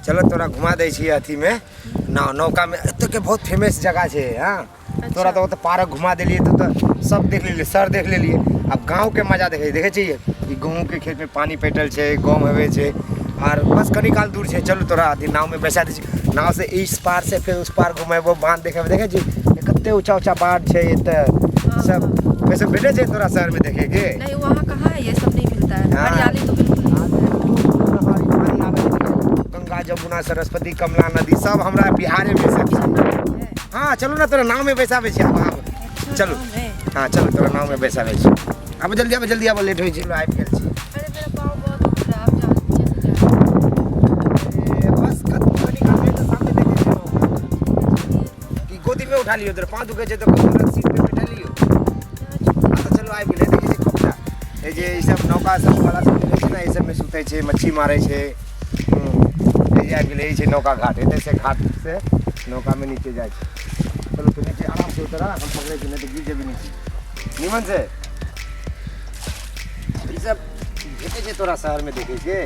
चलो तोरा घुमा दै छी अथीमे नाव नौकामे। एतऽके बहुत फेमस जगह छै। हँ, तोरा तऽ ओतऽ पार्क घुमा देलियै तऽ ओतऽ सब देख लेलियै, सर देख लेलियै। आब गाँवके मजा देखै देखै छियै, ई गहूँमके खेतमे पानि पटल छै, गहूँम हेबै छै, आर बस कनी काल दूर छै। चलू तोरा अथी नावमे बैसा दै छी, नावसँ इस पार से फेर उस पार घुमेबो, बाँध देखेबो। देखै छी कते ऊँचा ऊँचा बाँध छै एतऽ सब। वैसे भेटै छै तोरा शहरमे देखैके? नहीं, वहाँ कहाँ है, ये सब नहीं मिलता है। हरियाली तो बिल्कुल नहीं। गंगा, जमुना, सरस्वती, कमला नदी सब हमरा बिहारेमे सब छै। हाँ, चलू ना, तोरा नावमे बैसाबै छी। आब आब चलू। हाँ, चलू, तोरा नावमे बैसाबै छी। आब जल्दी आब, जल्दी आब, लेट होइ छै। आबि गेल छी। अरे, मेरा पाँव बहुत दुख रहा है, आप जाओ, कैसे जा? बस कनी काल में तऽ सामने देखै छियै नौका। कि गोदीमे उठा लियौ? तोरा पाँव दुखै छै तऽ कोनो सीट पे बैठा लियौ। हाँ, तऽ चलू, आबि गेलै। देखै छी खोपटा, ई जे ई सब नौका सब वाला सब रहै छै ने, ई सबमे सुतै छै, मच्छी मारै छै। ई जे आबि गेलै, ई छै नौका घाट। एतऽ से घाट से नौकामे नीचे जाइ छै। चलू तऽ नीचे आराम से उतरा, हम पकड़ै छी, नहि तऽ गिर जेबै नीचे। निमन से। ई सब भेटै छै तोरा शहरमे देखै छै?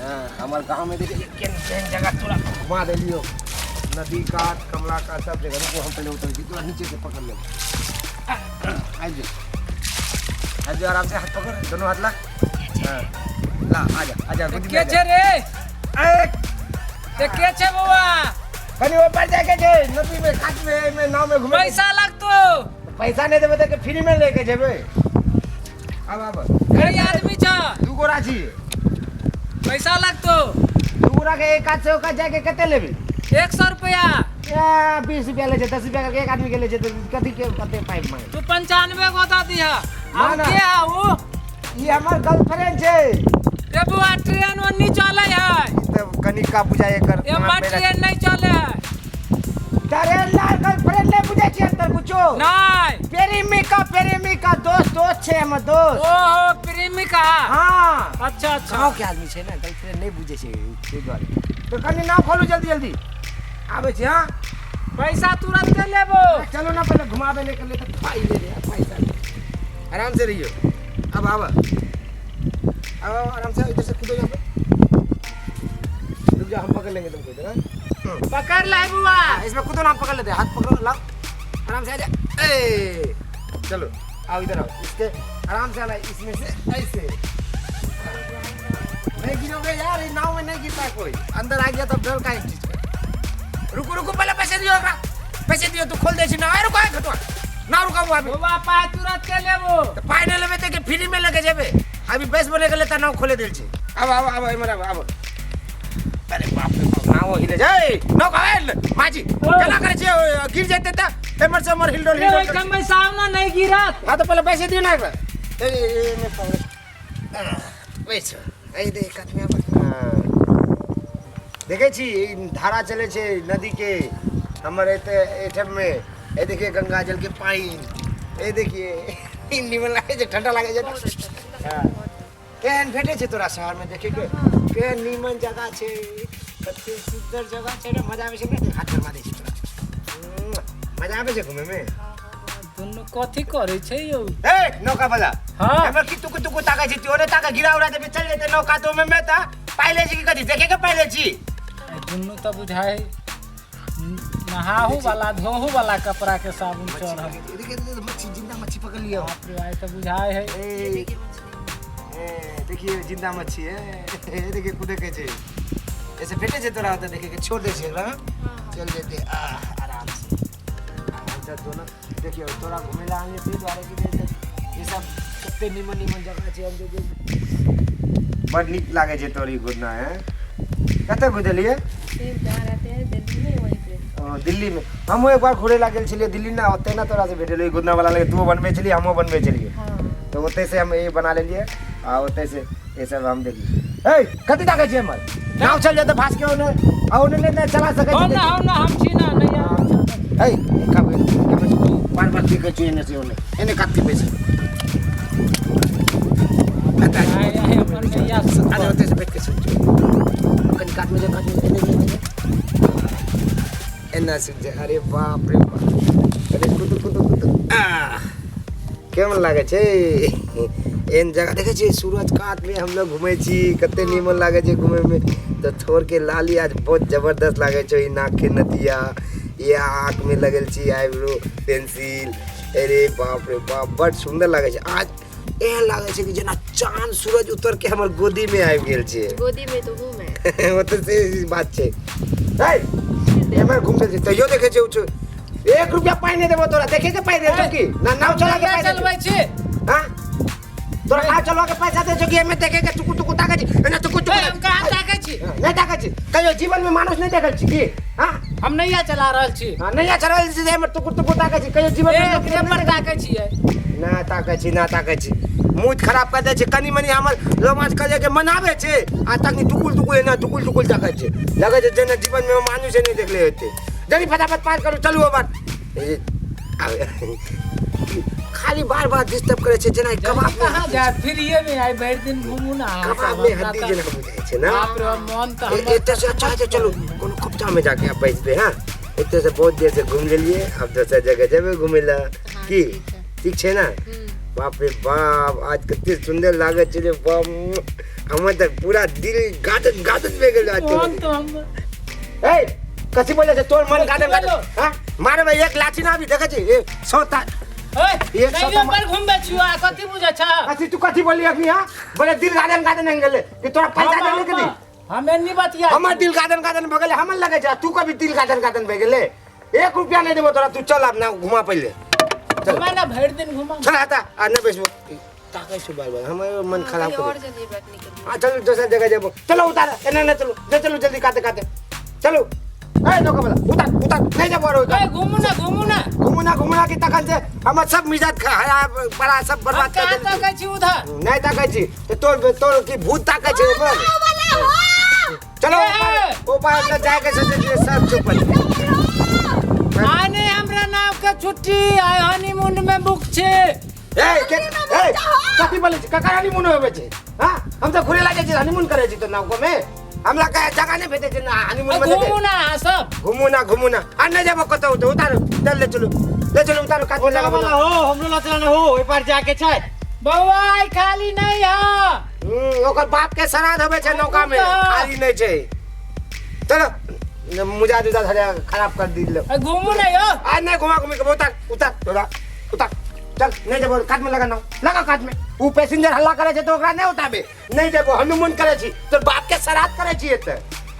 हाँ, हमर गाँवमे देखै छै। केहन केहन जगह तोरा घुमा देलियौ, नदी कात, कमला कात, सब जगह। रुको, हम पहिले उतरै छी, तोरा नीचे से पकड़ लेब। आबि जो, आबि जो, आराम से हाथ पकड़, दोनों हाथ ला। हाँ, ला, आ जा, आ जा, गोदी में के आ जा। छै रे? ए, ते के छै बौआ? कनी ऊपर जाके छै नदी में, कात में, एहिमे नाव में घुमे। पैसा लगतो। पैसा नहीं देबै तऽ फ्री में लेके जेबै? आब आब। कई आदमी छ? दू गोरा छी। पैसा लगतो। दू गोरा के एक कात से ओ कात जाके कते लेबै? 100 रुपया। या, 20 रुपया ले छै, 10 रुपया करके एक आदमी के ले छै, तऽ कथी के कते पाइप मांगे? तू 95 गो दऽ दिह। ना, आ ना। के है उ? ई हमर गर्लफ्रेंड छै। ए बौआ, ट्रेन ओन्नी चलै है। ई तऽ कनिका बुझाइ एकर। एम्हर ट्रेन नहीं चले है। ट्रेन ला गर्लफ्रेंड नहीं बुझै छी अंतर कुछो? नहीं। प्रेमिका, प्रेमिका, दोस्त, दोस्त छै हमर दोस्त। ओहो, प्रेमिका। हाँ। अच्छा अच्छा। गाँव के आदमी छै ने, गर्लफ्रेंड नहीं बुझै छै, ताहि दुआरे। तऽ कनि नाव खोलू, जल्दी जल्दी आबै छी। हाँ। पैसा तुरंत लेबो। चलो ना, पहले घुमाबे ले के ले तऽ पाइ ले ले पैसा। आराम से रहियो। अब आब, अब आब, आराम से इधर से कूदो यहाँ पे। रुक जाओ, हम पकड़ लेंगे तुमको इधर। हाँ? पकड़ ले बुआ। हाँ, इसमें कूदो ना, हम पकड़ लेते हैं। हाथ पकड़ो, लाओ, आराम से आ जा। ए, चलो, आओ, इधर आओ। इसके आराम से आना, इसमें से ऐसे नहीं गिरोगे यार। ये नाव में नहीं गिरता कोई। अंदर आ गया तो डर का एक चीज का। रुको रुको, पहले पैसे दियो एकरा, पैसे दियो। तू खोल दे छी नाव। ए, रुको, ए, घटवा नाव रुका हुआ अभी। बौआ, पाइ तुरंत के लेबो। तऽ पाइ नहि लेबै तऽ फ्री में लेके जेबै? अभी बेस बने के लेता, नाव खोले देल छी। आब आब आब, एम्हर आब, आब। अरे बाप रे बाप, नाव हिले जाय। नाव का माजी केना करै छियै? गिर जेतै तऽ एम्हर से एम्हर हिलडोल रे हिलडोल। ओहिठाम बैसाउ ने, नहीं गिरत। हाँ, तऽ पहिले पैसे दियौ ने एकरा। ए, ए, ए, मे पकड़ बैस। ए देख, कातमे आब। हाँ। देखै छी, ई धारा चलै छै नदी के हमर एते एहिठाममे। ए देखिए, गंगा जल के पानि। ए देखिए, ई निमन लागै छै, ठंडा लागै छै। बहुत अच्छा ठंडा। हाँ। केहन भेटै छै तोरा शहरमे देखै के? केहन नीमन जगह छै, कते सुन्दर जगह छै ने। मजा आबै छै ने? हाथ गरमा दै छै तोरा। मजा आबै छै घुमैमे? दुनू कथी करै छै यौ? ए नौका वाला। हाँ। एमहर की तुकु तुकु ताकै छी? ओने ताके, गिरा उड़ा देबै, चल जेतै नौका तो ओमे। में तऽ पाइ लै छी कि कथी देखे के पाइ लै छी? दुनू तऽ बुझाइ नहाहू वाला धोहू वाला कपड़ा के साबुन चढ़ल। देखिए, मच्छी, जिंदा मच्छी पकड़ लियो। बाप रे, आइ तऽ बुझाइ है। ए, देखिए मछली। ए, देखिए, जिंदा मच्छी है। ए, देखिए, कूदे के छै। ऐसे भेटे छै तोरा ओतऽ देखे के? छोड़ दै छै एकरा। चल जेतै। आ आराम से, आराम से दोनों। देखियौ, तोरा घुमै लए आनलियै ताहि दुआरे कि जे ई सब कते नीमन नीमन जगह छै। हम जे बड नीक लागै छै तोरी घुरना है। कतऽ घुरलियै? सेम जहाँ रहते हैं दिल्ली में, वहीं पे। ओ, दिल्ली में हमहूँ एक बार घुरे ला गेल छलियै दिल्ली ने, ओतै ने तोरा से भेटल। घुरना वाला लगे तू बनबै छलियै, हमहूँ बनबै छलियै। तऽ ओतै से हम ई बना लेलियै आ ओतै से ई सब हम देखी। ए, कथी ताकै छियै हमर? नाव चल जेतै फास के ओने, आ ओने नहि ने चला सकै हम छी। ना, हम ना, हम छी ना, नहीं आब। ए, एका बेर बार बार देखै छी एने से ओने, एने कात के बैस। आइ आइ अपन नैया। अरे, ओतै से बैठ के सुन, कनि कात में जा, कात में, एने एने एना सुन जा। अरे बाप रे बाप, अरे कुदू कुदू कुदू। आह, केहन लागै छै एहन जगह? देखै छियै, सूरज कात में हमलोग घूमै छी, कते नीमन लागै छै घूमै में। तो ठोर के लाली आज बहुत जबरदस्त लागै छौ। ई नाक के नथिया, ये आँख में लगल छी आईब्रो पेंसिल, अरे बाप रे बाप, बड सुंदर लागै छै आज। एहन लागै छै कि जेना चांद सूरज उतर के हमर गोदी में आबि गेल छै। गोदी में तो हूँ मैं। ओ तऽ से बात छै। है एमहर घुम छै तैयो देखै छै उछ। 1 रुपया पाइ नहि देबो तोरा, देखे के पाइ दे छौ की ना नाव चला के पाइ दे चलबै छी। हां, तोरा नाव चलवा के पैसा दे छौ कि एमे देखे के टुकु टुकु ताकै छी, एना टुकु टुकु। हम कहाँ ताकै छी? नहि ताकै छी। कहियो जीवन में मानुष नहि देखल छी की? हां, हम नैया चला रहल छी। हां, नैया चला रहल छी, एमे टुकु टुकु ताकै छी कहियो जीवन में? एक पर ताकै छियै। ना ताकै छी, ना ताकै छी, मुँह खराब कर दै छै। कनि मनि हमर रोमांच करे के मनाबै छै आ तखनी टुकुल टुकुल एना टुकुल टुकुल ताकै छै, लगै छै जेना जीवन में मानुष नहि देखले हेतै। जल्दी फटाफट पार करू, चलू। ओवर खाली बार बार डिस्टर्ब करै छै, जेना कबाब कहाँ जाए फ्रीए में आइ भरि दिन घूमू ना। कबाब में हड्डी जेना बुझाइ छै ना। बाप रे, मन तऽ एते से अच्छा छै। चलू कोनो खोपचा में जाके आप बैसबै। हाँ, एते से बहुत देर से घूम लेलिए, अब दोसर जगह जेबै घूमै ला की? ठीक छै ना? बाप रे बाप, आज कते सुंदर लागै छै रे बाप, हमर तऽ पूरा दिल गार्डन गार्डन भए गेल आज। मन तऽ हमर ए कथी बोले छै तोर मन गार्डन गार्डन? हां, मारबै एक लाठी ना भी देखै छी ए सौता एक सौ पर घुमबै छियो आ कथी बुझै छ? कथी तू कथी बोलली अखनी? हां, बोले दिल गार्डन गार्डन हो गेलै कि तोरा पैसा देले के दी? हमे नहीं बतिया। हमर दिल गार्डन गार्डन भऽ गेलै, हमर लगै छै तू कभी दिल गार्डन गार्डन भऽ गेलै। 1 रुपया नहीं देबो तोरा, तू चल आब ना घुमा पहिले। चल घुमा ना, भरि दिन घुमा। चल आता आ ना बैसबो, ताकै छै बार बार, हमर मन खराब कर। और जल्दी बैठने के लिए। हां चल, दोसर जगह जेबो। चलो उतार, एना ना चलो, ले चलो जल्दी काते काते चलो। ए नौका वाला उतार उतार, नहीं जेबो रो। ए घुमू ना, घुमू ना, घुमू ना, घुमू ना कि तखन से हमर सब मिजाज खराब बड़ा सब बर्बाद कर देलकै। ताकै छी उधर? नहीं ताकै छी त तोर तोर की भूत ताकै छै ऊपर? चलो ऊपर हमरा जाय के सोचे छी सब चुप। आइ नहीं हमरा नाव के छुट्टी, आइ हनीमून में बुक छै। ए के ए कथी बोलै छी? ककर हनीमून होबै छै? हां, हम तऽ घुरे ला जाइ छी, हनीमून करै छी तो नाव को में हमरा का जगह नहीं भेटै छै ना हनीमून में। घुमू ना सब, घुमू ना, घुमू ना, आ नहीं जेबो कतौ। तो उतारू, चल ले चलू, ले चलू, उतारू काट में लगाबो हो, हमरो ला चलना हो, ओइ पार जाके छै। बौआ आइ खाली नहीं है। ओकर बाप के श्राद्ध होबै छै नौका में, खाली नहीं छै। चलो मुजा जुजा खराब कर दिल। घुमू ना यो। आ नहीं घुमा घुमी के, उतार उतार तोरा उतार, चल नहीं जेबो। काट में लगा ना, लगा काट में। उ पैसेंजर हल्ला करे छै तो ओकरा नहीं उताबे, नहीं जेबो। हनीमून करे छी तोर बाप के श्राद्ध करे छी एते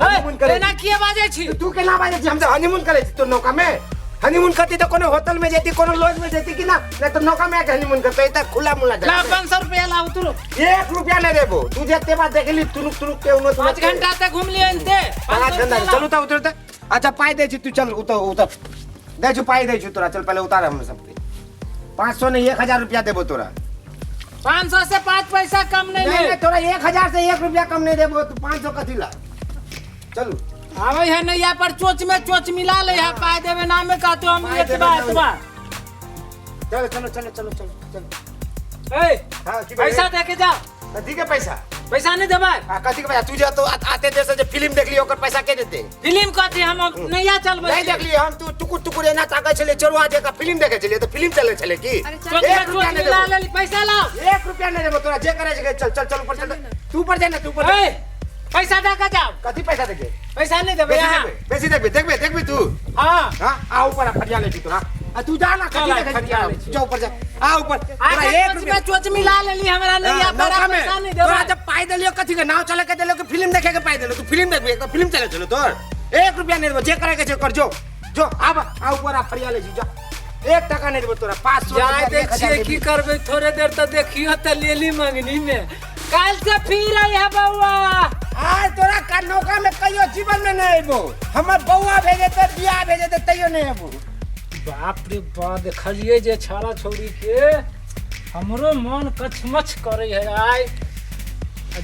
हनीमून करे एना किए बाजै छी तू? केना बाजै छी? हम तऽ हनीमून करे छी तो नौका में। हनीमून करती तो कोनो होटल में जेती, कोनो लॉज में जेती कि ना? नहीं तो नौका में आके हनीमून करते त खुला मुला ला। 500 रुपया ला, उतरो। 1 रुपया नहीं देबो। तू जते बार देखली तुनुक तुनुक के उनो 5 घंटा तक घूम लियो इनते। 5 घंटा चलू त उतर त। अच्छा पाई दै छी, तू चल उतर उतर दै छु, पाई दै छु तोरा। चल पहले उतार हम सबके। 500 नहीं 1000 रुपया देबो तोरा। 500 से 5 पैसा कम नहीं। नहीं तोरा 1000 से 1 रुपया कम नहीं देबो, तू 500 कथी ला? चलू। आवे है नैया पर चोच में चोच मिला ले है, पाई देवे नाम में कहतो हम एतबा एतबा। चलो चलो चलो चलो चलो चलो। ए हां की पैसा दे के जाओ। कथी के पैसा? पैसा नहीं देबै। आ कथी के पैसा? तू जा तो आते जैसे जे फिल्म देखली ओकर पैसा के देते? फिल्म कथी, हम नैया चलबै नहीं देखली हम। तू टुकुर टुकुर एना ताकै छलै चोरवा जका, फिल्म देखै छलियै तऽ फिल्म चलै छलै की? 1 रुपया नहीं देबो, पैसा लाओ। 1 रुपया नहीं देबो तोरा, जे करै छै चल चल चल ऊपर चल, तू ऊपर जा ना, तू ऊपर। ए पैसा दे के जाओ। कथी पैसा देके? पैसा नहीं देबै। बेसी देखबे, देखबे देखबे तू। हां हां, आ ऊपर फटिया ले छी तोरा। आ तू जा ना, कथी देखै छी? जा ऊपर जा, आ ऊपर। तोरा 1 रुपया चोच मिला लेली हमरा नैया पर, पैसा नहीं देबै तोरा। जब पाई देलियो कथी के नाव चले के देलियो कि फिल्म देखे के पाई देलियो? तू फिल्म देखबी, एक फिल्म चले चलो तोर। 1 रुपया नहीं देबो, जे करे के छै कर, जो जो आब आ ऊपर, आ फरिया ले छी जा। 1 टका नहीं देबो तोरा। 500 जाय दै छियै, की करबै? थोड़े देर तऽ देखियो तऽ लेली मंगनी में, काल्हि से फिर आई है बौआ। आज तोरा का नौका में कहियो जीवन में नहीं अयबो। हमर बौआ भेजेते, बियाह भेजेते तैयो नहीं अयबो। बाप रे बाप, देखलिए जे छाड़ा छौड़ी के हमरो मन कछमछ करे है। आइ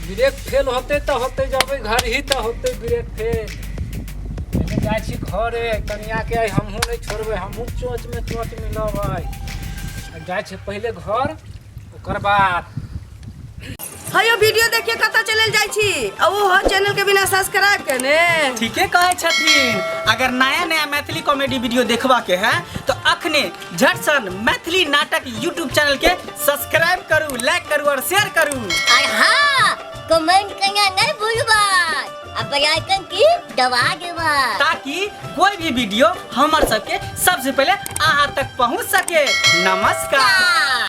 ब्रेक फेल होते तऽ होते, जबै घर ही तऽ होते ब्रेक फेल। जाइ छी घरे, कनिया के आइ हमहूँ नहीं छोड़बै, हमहूँ चोच में चोच मिलबै। जाइ छी पहिले घर, ओकर बाद। हयो वीडियो देखिए कतऽ चलल जाइ छी आ ओ चैनल के बिना सब्सक्राइब केने। ठीके कहै छथिन। अगर नया नया मैथिली कॉमेडी वीडियो देखबा के है तो अखने झटसन मैथिली नाटक यूट्यूब चैनल के सब्सक्राइब करू, लाइक करू और शेयर करू। और हाँ, कमेंट करना नहीं भूलबा। आ बेल आइकन की दबा देबा ताकि कोई भी वीडियो हमर सबके सबसे पहले अहाँ तक पहुँच सके। नमस्कार।